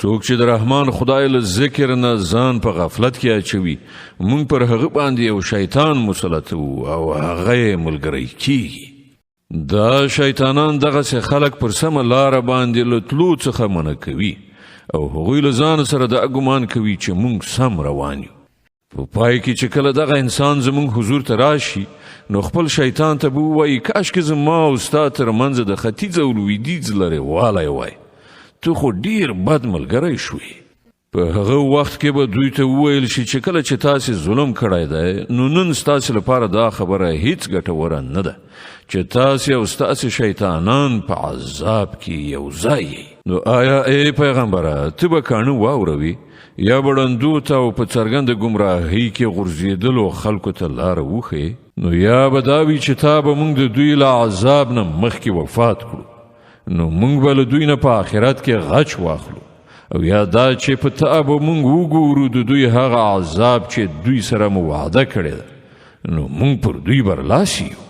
څوک چې د رحمان خدای له ذکر نه ځان په غفلت کې اچوي، مونږ پر هغه باندې یو شیطان مسلطو او هغه یې ملګری کیږي. دا شیطانان دغسې خلک پر سمه لاره باندې له تلو څخه منع کوي او هغوی له ځان سره دا ګمان کوي چې مونږ سم روان یو. په پای کې چې کله دغه انسان زمونږ حضور ته راشي، نو خپل شیطان ته به ووایي: کاشکې زما او ستا تر منځ د ختیځ او لویدیځ لرې والی وای، ته خو ډیر بد ملګری شوې. په هغه وخت کې به دوی ته وویل شي چې کله چې تاسې ظلم کړی دی، نو نن ستاسې لپاره دا خبره هیڅ ګټوره نه ده چې تاسې او ستاسې شیطانان په عذاب کې یو ځای یئ. نو آیا ای پیغمبره، ته به کاڼه واوروي یا به ړندو ته او په څرګنده ګمراهۍ کې غورځېدلو خلکو ته لاره وښیې؟ نو یا به دا وي چې تا به موږ د دوی له عذاب نه مخکې وفات کړو، نو موږ به له دوی نه په آخرت کې غچ واخلو، او یا دا چې په تا به موږ وګورو د دوی هغه عذاب چې دوی سره مو وعده کړې ده، نو موږ پر دوی برلاسي یو.